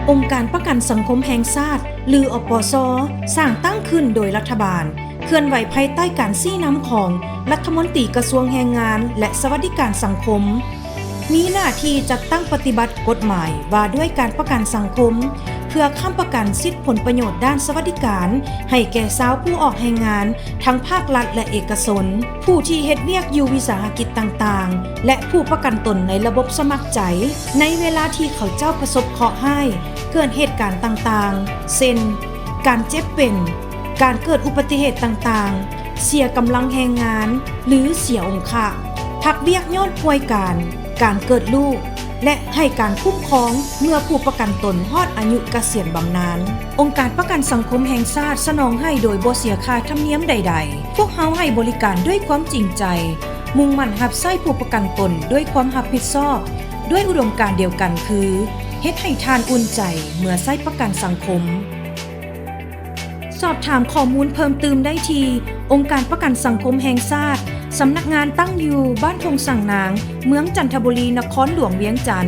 ອົງການປະກັນສັງຄົມແຫ່ງຊາດ ຫຼື ອປຊ ສ້າງຕັ້ງຂຶ້ນໂດຍລັດຖະບານ, ເຄື່ອນໄຫວພາຍໃຕ້ການຊີ້ນຳຂອງລັດຖະມົນຕີກະຊວງແຮງງານ ແລະ ສະຫວັດດິການສັງຄົມ, ມີໜ້າທີ່ຈັດຕັ້ງປະຕິບັດກົດໝາຍວ່າດ້ວຍການປະກັນສັງຄົມ ເພື່ອຄ້ຳປະກັນສິດຜົນປະໂຫຍດດ້ານສະຫວັດດິການໃຫ້ແກ່ຊາວຜູ້ອອກແຮງງານ ທັງພາກລັດ ແລະ ເອກະຊົນ, ຜູ້ທີ່ເຮັດວຽກຢູ່ວິສາຫະກິດຕ່າງໆ ແລະ ຜູ້ປະກັນຕົນໃນລະບົບສະໝັກໃຈ ໃນເວລາທີ່ເຂົາເຈົ້າປະສົບເຄາະຮ້າຍ, ເກີດເຫດການຕ່າງໆ ເຊັ່ນ ການເຈັບເປັນ, ການເກີດອຸບັດຕິເຫດຕ່າງໆ, ເສຍກຳລັງແຮງງານ ຫຼື ເສຍອົງຄະ, ພັກວຽກຍ້ອນປ່ວຍການ, ການເກີດລູກ ແລະ ໃຫ້ການຄຸ້ມຄອງເມື່ອຜູ້ປະກັນຕົນຮອດອາຍຸກະສຽນບຳນານ. ອົງການປະກັນສັງຄົມແຫ່ງຊາດສະໜອງໃຫ້ໂດຍບໍ່ເສຍຄ່າທຳນຽມໃດໆ. ພວກເຮົາໃຫ້ບໍລິການດ້ວຍຄວາມຈິງໃຈ, ມຸ່ງໝັ້ນຮັບໃຊ້ຜູ້ປະກັນຕົນດ້ວຍຄວາມຮັບຜິດຊອບ, ດ້ວຍອຸດົມການດຽວກັນຄື ເຮັດໃຫ້ທ່ານອຸ່ນໃຈເມື່ອໃຊ້ປະກັນສັງຄົມ. ສອບຖາມຂໍ້ມູນເພີ່ມຕື່ມໄດ້ທີ່ ອົງການປະກັນສັງຄົມແຫ່ງຊາດ, ສຳນັກງານຕັ້ງຢູ່ບ້ານທົ່ງສັງນາງ, ເມືອງຈັນທະບູລີ, ນະຄອນຫຼວງວຽງຈັນ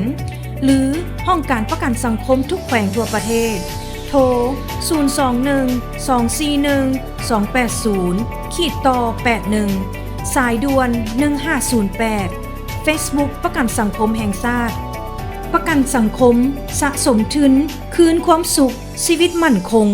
ຫຼື ຫ້ອງການປະກັນສັງຄົມທຸກແຂວງທົ່ວປະເທດ. ໂທ ສູນສອງໜຶ່ງ ສອງສີ່ໜຶ່ງ ສອງແປດສູນ ຂີດຕໍ່ ແປດໜຶ່ງ, ສາຍດ່ວນ ໜຶ່ງຫ້າສູນແປດ. ເຟສບຸກ ປະກັນສັງຄົມແຫ່ງຊາດ. ປະກັນສັງຄົມ ສະສົມທຶນ ຄືນຄວາມສຸກ, ຊີວິດໝັ້ນຄົງ.